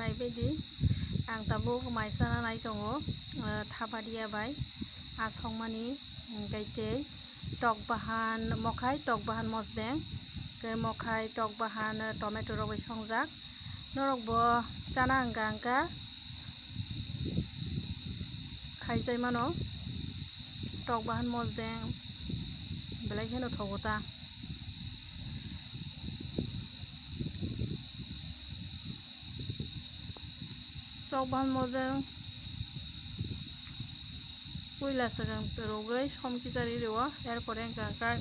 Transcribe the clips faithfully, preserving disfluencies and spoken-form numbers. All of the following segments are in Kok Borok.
Naibaidi, ang tabuk mai chana nai tongo, eh, thabadia bai asongmani, hwnkhe tei tok bahan mokhai, tok bahan mosdeng, tei mokhai, tok bahan, eh, tomato rok bai songjak. Norok bo chana hwnkha hwnkha khai chai mano. Tok bahan mosdeng belai kheno thogo ta. Tok bahan mosdeng puila swkang rwgwi som kichari rwo, er pore hwnkha hwnkhe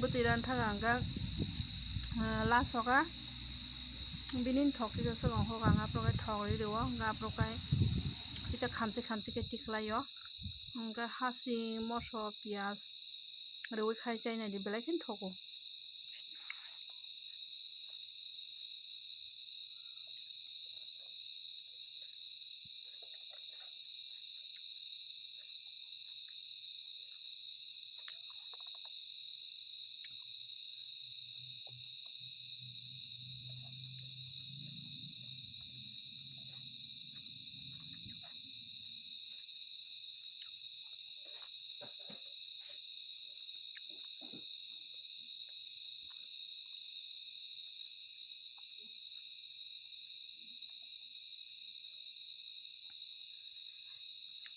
bwtwi ranthaga hwnkhe, ah, last o kha bini thok kisa swkang hokha hwnkhe aphuru khe thok ri rwo, hwnkhe aphuru khe kisa khamchi khamchi khe tikhlaio, hwnkhe hasing moso piyaj rwui khai chai naidi belai kheno thogo.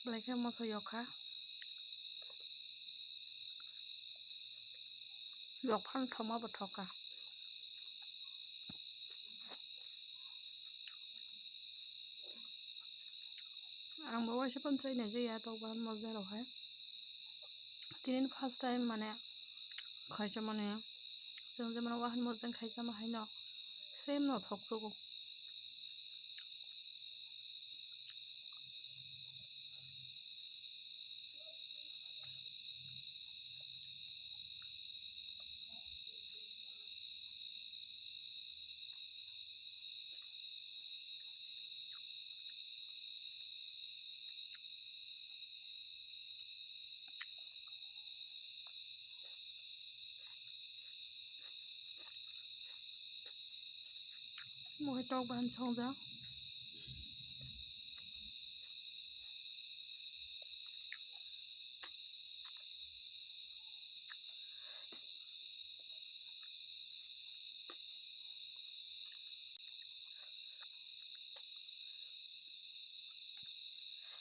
Belai khe moso yokha. Yok phano thokma bo thokha. Ang bo waisa phano chai nai jaya tok bahan mosdeng rok hai. Tini first time mane khai chamani. Chwng jemon wahan mosdeng khai chama haino same no thok chugo. Mohai tok bahan songjak.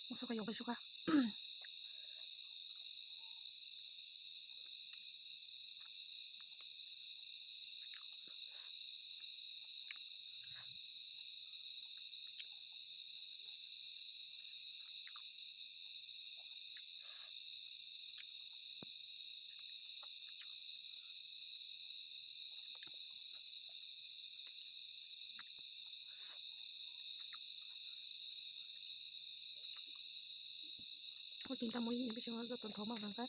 Moso khe yokbai sukha. O tinta mui ni bisingo joto thok ma nang kha,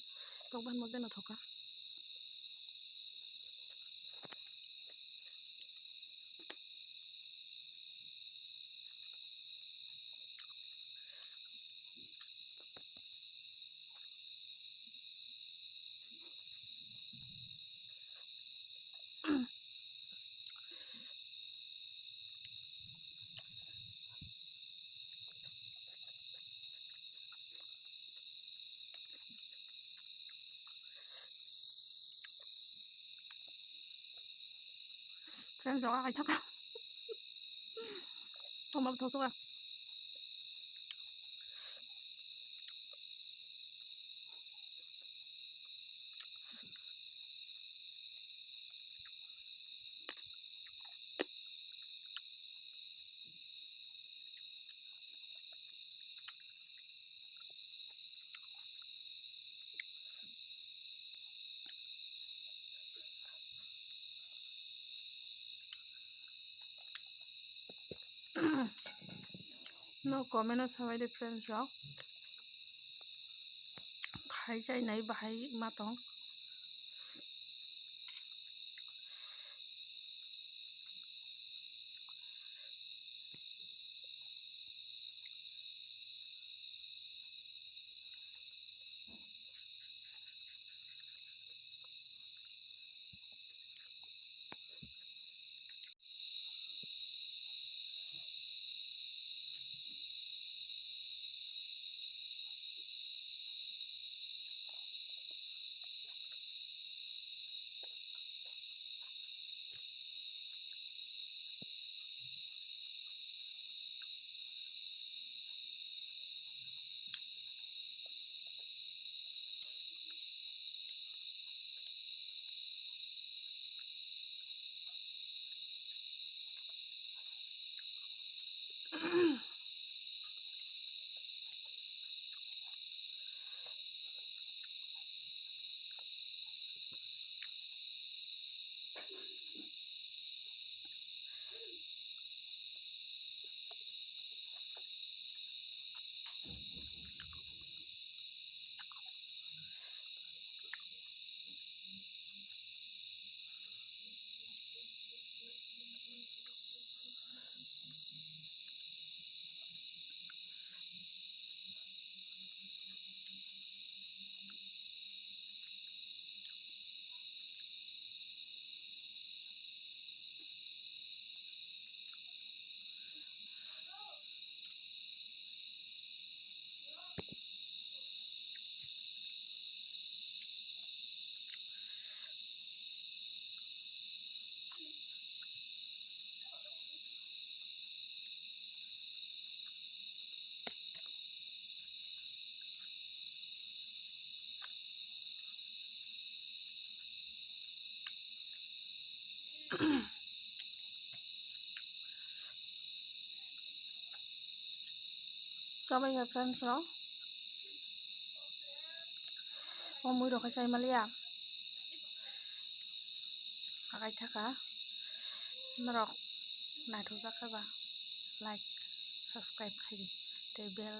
tok bahan mosdeng no thok kha. Friends rok akai thaka. Toma thosok a. No comment o sabai de friends rok. Khai chai nai bahai ma tong. Chabai kha friends rok, o mui rok khe chai maliya, akai thaka norok naithok jak khe ba like subscribe khai di tei bell